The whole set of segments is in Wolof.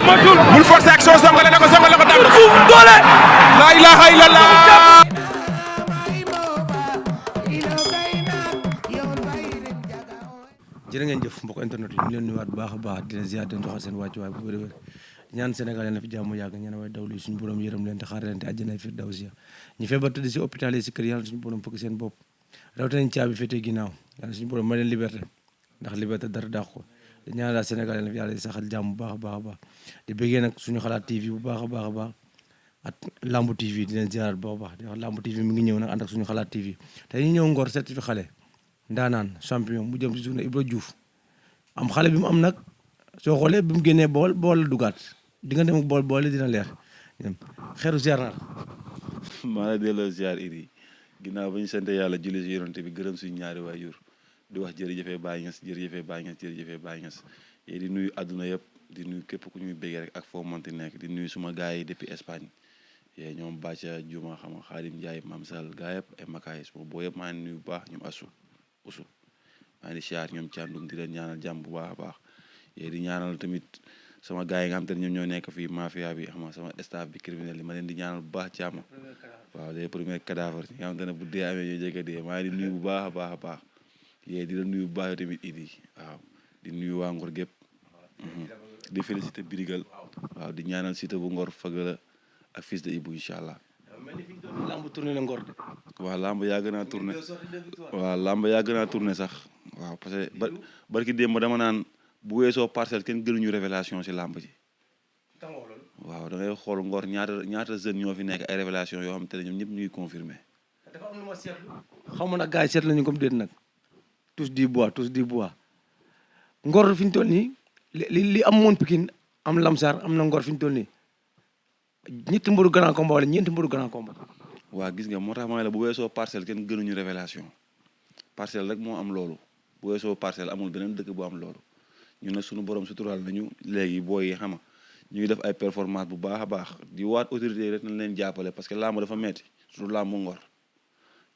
matul bul forcer action songale na ko daan na fuuf doole. la ilaha illallah. jërë ngeen jëf mbokk internet yi ñu leen nuyuwaat bu baax a baax di leen ziar di leen joxal seen wàccuwaay bu wér-wér ñaan Sénégal na fi jàmm yàgg ñaan way dawlu suñu borom yërëm leen te xaar leen te àjjana firdawsi ñu feebar tëdd si hôpital yi si kër yàlla suñu borom fëkk seen bopp rawatina ñu caabi féetee ginnaaw yàlla suñu borom ma leen liberté ndax liberté dara dàq ko di ñaan daal Sénégal na fi yàlla di saxal jàmm bu baax a baax a baax di bëggee nag suñu xalaat TV bu baax a baax a baax ak Lamb TV di leen ziar bu baax di wax Lamb TV mi ngi ñëw nag ànd ak suñu xalaat TV te ñu ñëw Ngor certifié xale ndaanaan champion mu jëm si journée Ibra Diouf am xale bi mu am nag soo xoolee bi mu génnee bool la dugaat di nga dem ak bool dina leer xeeru ziar naa maa la delloo ziar iri ginnaaw ba ñu sant yàlla julli si yonent bi gërëm suñu ñaari waajur di wax jërëjëfee Baye Niass jërëjëfee Baye Niass jërëjëfee Baye Niass yéen di nuyu àdduna yëpp di nuyu képp ku ñuy béggee rek ak foo monti nekk di nuyu suma gars yi depuis Espagne yee ñoom Bacca Juma xam nga Xaadim Ndiaye Mam Sall gars yëpp ay makaay suma boo yëpp maa ngi nuyu bu baax ñoom usu maa ngi di siyaar ñoom càndum di leen ñaanal jàmm bu baax a baax yee di ñaanal tamit sama gars yi nga xam te ne ñoom ñoo nekk fii mafia bi xam nga sama staff bi criminel yi ma leen di ñaanal bu baax jàmm waaw les premiers cadavres yi nga xam te ne bu dee amee ñoo jege dee maa ngi di nuyu bu baax a baax a baax yee di la nuyu bu baax yow tamit Idi waaw di nuyu waa Ngor gépp di félicité Birigal waaw di ñaanal Siteu bu Ngor Fagala ak fils de Ibou incha allah. lamb tourné la Ngor de. waaw lamb yàgg naa tourné waaw lamb yàgg naa tourné sax waaw parce que barki démb dama naan bu weesoo parcelle kenn gënuñu révélation si lamb ji. waaw da ngay xool Ngor ñaata jeunes ñoo fi nekk ay révélation yoo xam te ne ñoom ñëpp ñuy confirmé. dafa am lu ma seetlu. xaw ma nag gars yi seetlu nañu comme déet nag. tous di bois Ngor fi ñu toll nii li am moon Pikine am Lamsar am na Ngor fi ñu toll nii ñetti mbaru grand combat wala ñeenti mbaru grand combat. waa gis nga moo tax ma ne la bu weesoo parcelle kenn gënuñu révélation parcelle rek moo am loolu bu weesoo parcelle amul beneen dëkk bu am loolu ñu ne suñu borom suturaal nañu léegi booy yi xama ñu ngi def ay performance bu baax a baax di waat autorité yi rek nañ leen jàppale parce que làmb dafa metti surtout làmbu Ngor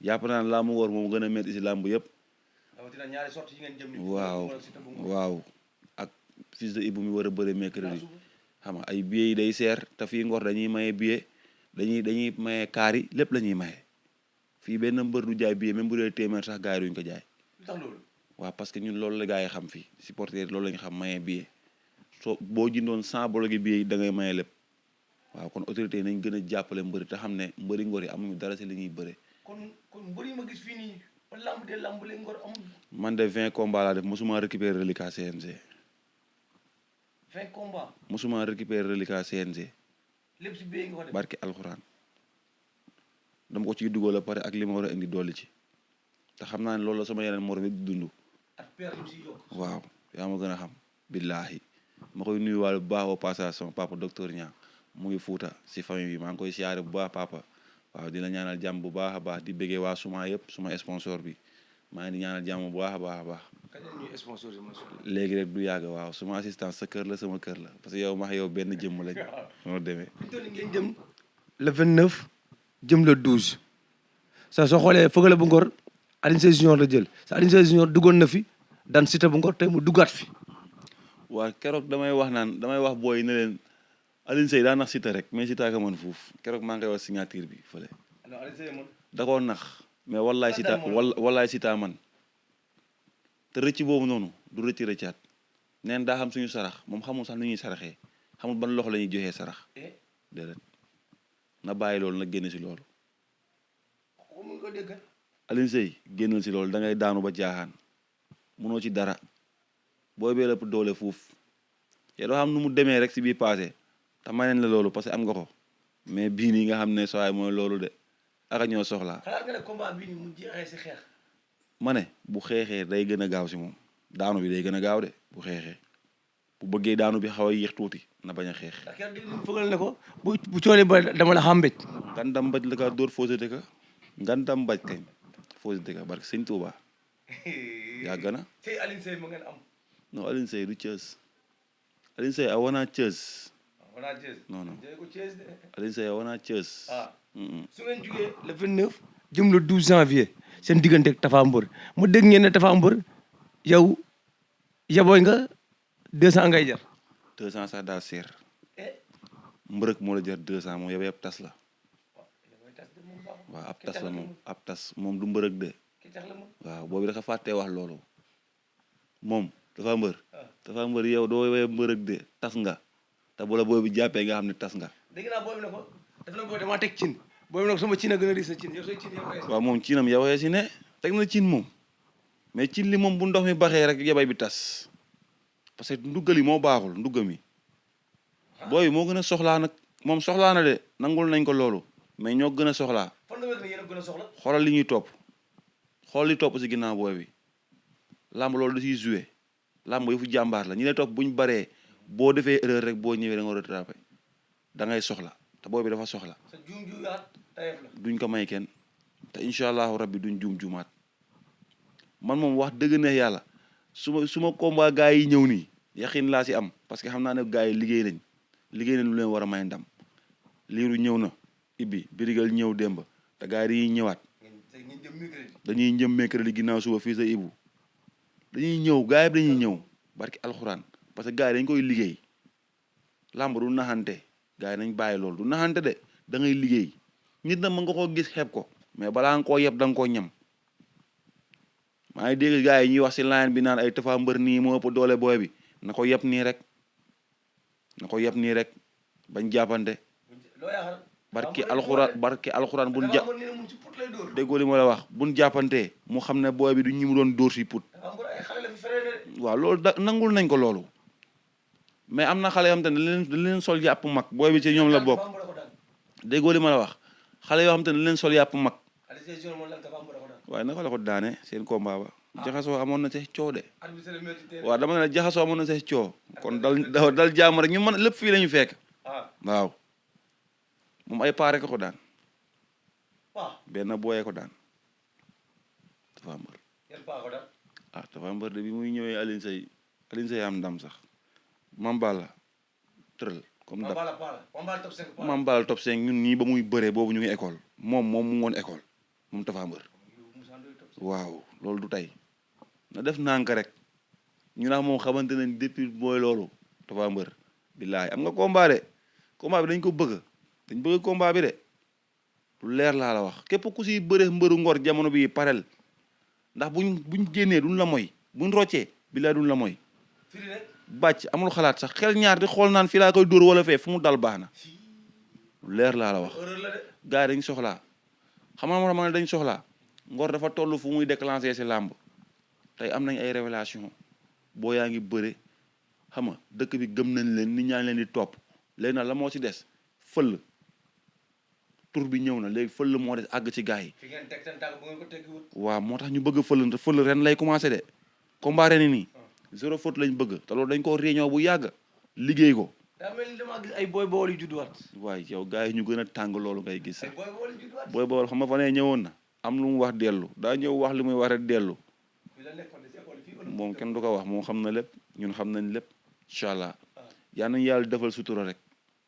jàpp naa ne làmbu Ngor moom gën a metti si làmb yëpp. waaw ak fils de Ibou mi war a bëre mercredi xam nga ay billets yi day seer te fii Ngor dañuy maye billet dañuy maye kaar yi lépp la ñuy maye fii benn mbër du jaay billet même bu dee téeméer sax gars yi duñ ko jaay. waaw parce que ñun loolu la gars yi xam fii supporter loolu la ñu xam maye billet soo boo jëndoon 100 bologi billet yi da ngay maye lépp waaw kon autorité yi nañ gën a jàppale mbëri te xam ne mbëri Ngor yi amuñu dara si li ñuy bëre. kon mbër yi ma gis fii nii lamb le Ngor amul. man de 20 combats laa def mosuma récupérer reliquat CNG. 20 combats. mosuma récupérer reliquat CNG. lépp si biir nga ko def. barki alxuraan dama ko ciy dugal a pare ak li ma war a indi dolli ci te xam naa ne loolu la sama yeneen morom yi di dund. ak père yi si yokk. waaw yaa ma gën a xam. billaahi ma koy nuyuwaale bu baax au passage sama papa docteur Niang mu ngi Fuuta si famille bi maa ngi koy siyaare bu baax papa waaw di la ñaanal jàmm bu baax a baax di bëggee waa suma yëpp suma sponsor bi maa ngi di ñaanal jàmm bu baax a baax a baax. léegi rek du yàgg waaw suma assistance sa kër la sama kër la parce que yow max yow benn jëmm lañ moo demee. ngeen jëm le 29 jëm le 12 sa soo xoolee Feugeula bu Ngor Alioune Sèye Junior la jël sa Alioune Sèye Junior duggoon na fi daan Siteu bu Ngor tey mu duggaat fi. waaw keroog damay wax booy ne leen Alioune Sèye daa nax Siteu rek mais Siteu ka mën fuuf keroog maa ngi koy wax signature bi fële. da koo nax mais wallaay Siteu man te rëcc boobu noonu du rëccaat neen daa xam suñu sarax moom xamul sax nu ñuy saraxee xamul ban loxo la ñuy joxee sarax déedéet na bàyyi loolu nag génn si loolu. Alioune Sèye génnal si loolu da ngay daanu ba jaaxaan munoo ci dara booy bee lépp doole fuuf te doo xam nu mu demee rek si bii passé te may nañ la loolu parce que am nga ko mais bii nii nga xam ne sawaay mooy loolu de aka ñoo soxlaa. xalaat nga ne combat bii nii mu jeexee si xeex. ma ne bu xeexee day gën a gaaw si moom daanu bi day gën a gaaw de bu xeexee bu bëggee daanu bi xaw a yéex tuuti na bañ a xeex. ndax kenn dégg Feugeula ne ko bu coolee ba dama la xam mbéj. ngandam mbaj la ka dóor fausseté ka ngandam mbaj kañ fausseté ka barke sëñ Touba yàgg na. tey Alioune Sèye ma ngeen am. non Alioune Sèye du Thiès Alioune Sèye a wana Thiès. non Alioune Sèye a wana Thiès. su ngeen jugee le 29 jëm le 12 janvier seen diggante ak Tapha Mbeur mu dégg ngeen ne Tapha Mbeur yow yabooy nga 200 ngay jar. 200 sax daa seer mbërëg moo la jar 200 moom yow yëpp tas la waaw ab tas la moom ab tas moom du mbërëg de waaw boobu dafa fàttee wax loolu moom dafa mbër yow doo woowee mbërëg de tas nga te bu la boobu jàppee nga xam ne tas nga. dégg naa boobu ne ko daf na boobu damaa teg cin boobu ne ko sama cin a gën a riis sa cin yow say cin yow waaw moom cinam yow si ne teg na cin moom mais cin li moom bu ndox mi baxee rek yabay bi tas parce que nduggali moo baaxul ndugga mi booy moo gën a soxlaa nag moom soxlaa na de nangul nañ ko loolu mais ñoo gën a soxlaa xoolal li ñuy topp xool li topp si ginnaaw booy bi làmb loolu da siy joué làmb yëfu jàmbaar la ñi lay topp buñ baree boo defee erreur rek boo ñëwee da nga rattrapé da ngay soxla te booy bi dafa soxla duñ ko may kenn te incha allahu rabbi duñ juumaat man moom wax dëgg neex yàlla su ma combat gars yi ñëw nii yaxin laa si am parce que xam naa ne gars yi liggéey nañ lu leen war a may ndam liiru ñëw na ibbi birigal ñëw démb te gars yi dañuy ñëwaat dañuy njëm mercredi ginnaaw suba fii sa ibu dañuy ñëw gars yi dañuy ñëw barki alxuraan parce que gars yi dañ koy liggéey làmb du naxante gars yi nañ bàyyi loolu du naxante de da ngay liggéey nit na mën nga koo gis xeeb ko mais balaa nga koo yeb da nga koo ñam maa ngi dégg gars yi ñuy wax si line bi naan ay Tapha Mbeur nii moo ëpp doole booy bi na ko yeb nii rek bañ jàppante barki alxuraan buñ ja déggoo li ma la wax buñ jàppantee mu xam ne booy bi du ñi mu doon dóor si put waaw loolu nangul nañ ko loolu mais am na xale yoo xam te ne dañ leen sol yàpp mag booy bi ci ñoom la bokk déggoo li ma la wax xale yoo xam te ne dañ leen sol yàpp mag waaye naka la ko daane seen combat ba jaxasoo amoon na ci coow de waaw dama ne la jaxasoo amoon na ci coow kon dal jàmm rek ñu mën lépp fii la ñu fekk waaw moom ay paare ko daan benn booyee ko daan Tapha Mbeur Tapha Mbeur de bi muy ñëwee Alioune Seye am ndam sax Mambala tëral comme dab Mambala top 5 ñun nii ba muy bëree boobu ñu ngi école moom mu ngoon école moom Tapha Mbeur waaw loolu du tey na def nànk rek ñu naan moom xamante nañ depuis mooy loolu Tapha Mbeur billaay am nga combat de combat bi dañ ko bëgg combat bi de lu leer laa la wax képp ku si bëre mbëru ngor jamono bi parel ndax buñ génnee duñ la moy buñ roccee billaay duñ la moy bàcc amul xalaat sax xel ñaar di xool naan fii laa koy dóor wala fee fu mu dal baax na lu leer laa la wax gars yi dañ soxlaa xam nga ma ne dañ soxlaa ngor dafa toll fu muy déclencher si làmb tey am nañ ay révélation boo yaa ngi bëre xam nga dëkk bi gëm nañ leen nit ñaa ngi leen di topp léegi nag la moo ci des fël tur bi ñëw na léegi fël moo des àgg ci gars yi waaw moo tax ñu bëgg fël ren lay commencé de combat ren nii 0 faute lañ bëgg te loolu dañ ko réunion bu yàgg liggéey ko daa mel ni dama gis ay boy bool yu judduwaat waaye yow gars yi ñu gën a tàng loolu ngay gis sax boy bool xam nga fa ne ñëwoon na am lu mu wax dellu daa ñëw wax li muy wax rek dellu moom kenn du ko wax moom xam na lépp ñun xam nañ lépp incha allah yaa nañ yàlla defal sutura rek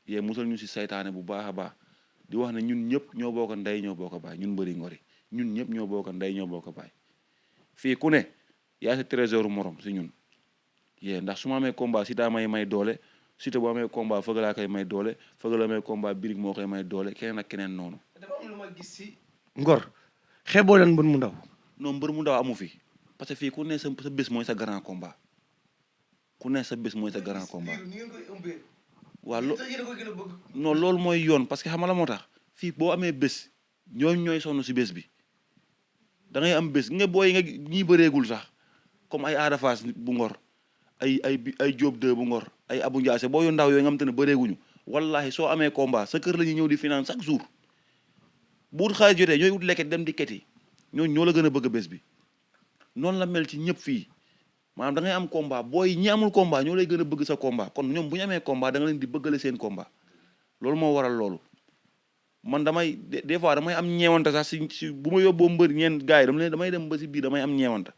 yee musal ñu si saytaane bu baax a baax di wax ne ñun ñëpp ñoo bokk ndey ñoo bokk baay ñun mbëri ngori ñun ñëpp ñoo bokk ndey ñoo bokk baay fii ku ne yaa sa trésor morom si ñun yee ndax su ma amee combat si daa may doole Siteu bu amee combat Feugeula laa koy may doole Feugeula amee combat Birig moo koy may doole keneen ak keneen noonu. dafa am lu ma gis si ngor xeeboo leen mbër mu ndaw non mbër mu ndaw amu fi parce que fii ku ne sa bés mooy sa grand combat ku ne sa bés mooy sa grand combat waaw non loolu mooy yoon parce que xam nga la moo tax fii boo amee bés ñooy sonn si bés bi da ngay am bés nga booy nga ñii bëreegul sax comme ay Ada Fass bu ngor ay Diop 2 bu ngor ay Abou Ndiassé boo yu ndaw yooyu nga xam te ne bëreeguñu wallahi soo amee combat sa kër la ñuy ñëw di finance chaque jour bu wut xaalis jotee ñooy wut lekket dem di keti ñoo la gën a bëgg bés bi noonu la mel ci ñëpp fii maanaam da ngay am combat booy ñi amul combat ñoo lay gën a bëgg sa combat kon ñoom bu ñu amee combat da nga leen di bëggale seen combat loolu moo waral loolu man damay des fois damay am ñeewante sax si bu ma yóbboo mbër ñeen gars yi damay dem ba si biir damay am ñeewante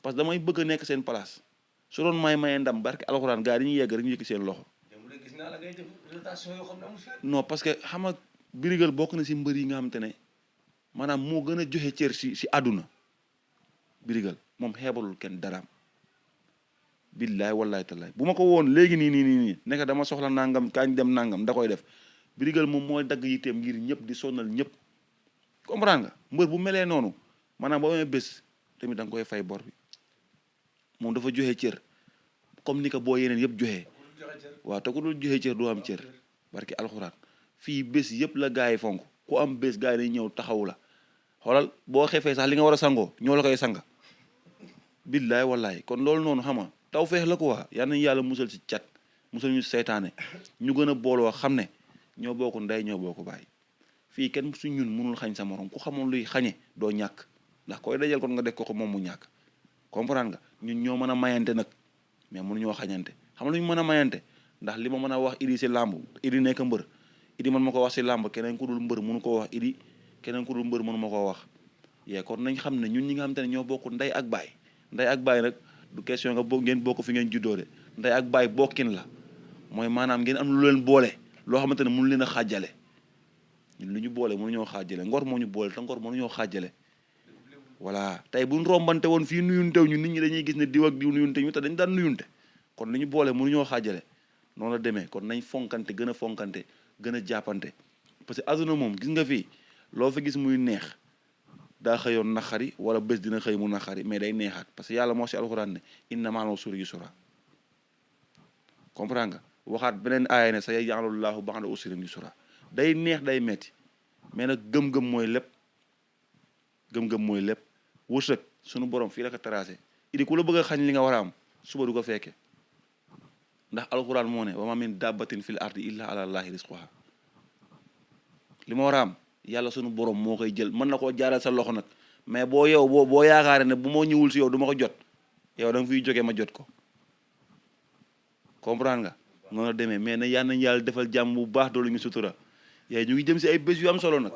parce que damay bëgg a nekk seen place su doon mayee ndam barke alxuraan gars yi dañuy yegg rek ñu yëkki seen loxo non parce que xam nga birigal bokk na si mbër yi nga xamante ne maanaam moo gën a joxe cër si àdduna birigal moom xeebalul kenn daraam billaay wallaay tallaay bu ma ko woon léegi nii nekk dama soxla nangam kaañ dem nangam da koy def birigal moom mooy dagg yitteem ngir ñëpp di sonal ñëpp comprendre nga mbër bu melee noonu maanaam boo amee bés tamit da nga koy fay bor bi moom dafa joxe cër comme ni ko boo yeneen yëpp joxe waaw te ku dul joxe cër doo am cër barki alxuraan fii bés yëpp la gars yi fonk ku am bés gars yi dañuy ñëw taxaw la xoolal boo xefee sax li nga war a sangoo ñoo la koy sanga billaay wallaay kon loolu noonu xam nga taw feex la ko waa yal nañu yàlla musal ci cat musal ñu seytaane ñu gën a booloo xam ne ñoo bokk ndey ñoo bokk baay fii kenn su ñun mënul xañ sa morom ku xamoon luy xañe doo ñàkk ndax koy dajal kon nga def ko moom mu ñàkk comprendre nga ñun ñoo mën a mayante nag mais mënuñoo xañante xam nga lu ñu mën a mayante ndax li ma mën a wax Idi si làmb Idi nekk mbër Idi man ma ko wax si làmb keneen ku dul mbër mënu koo wax Idi keneen ku dul mbër mënu ma koo wax yee kon nañ xam ne ñun ñi nga xam te ne ñoo bokk ndey ak baay nag du question nga bokk ngeen bokk fi ngeen juddoo de ndey ak baay bokkin la mooy maanaam ngeen am lu leen boole loo xamante ne mënu leen a xaajale ñun lu ñu boole mënuñoo xaajale ngor moo ñu boole te ngor mënuñoo xaajale voilà tey buñ rombante woon fii nuyuntew ñu nit ñi dañuy gis ne diw ak diw nuyunte ñu te dañ daan nuyunte kon li ñu boole mënuñoo xaajale noonu la demee kon nañ fonkante gën a fonkante gën a jàppante parce que aduna moom gis nga fii loo fa gis muy neex daa xëyoon naqari wala bés dina xëy mu naqari mais day neexaat parce que yàlla moo si alxuraan ne inna ma'al usri yusra comprendre nga waxaat beneen aaya ne sa yaj'alullaahu ba'da usrin yusra day neex day metti mais nag gëm-gëm mooy lépp gëm-gëm mooy lépp wërsëg sunu borom fii la ko tracé idi ku la bëgg a xañ li nga war a am suba du ko fekke ndax alxuraan moo ne wa ma min dabbatin fil ardi illa ala llaahi rizquha li ma war a am yàlla sunu borom moo koy jël mën na koo jaaral sa loxo nag mais boo yow boo yaakaare ne bu moo ñëwul si yow du ma ko jot yow da nga fiy jógee ma jot ko comprendre nga noonu la demee mais ne yal nañu yàlla defal jàmm bu baax doolu ñu sutura yaay ñu ngi jëm si ay bés yu am solo nag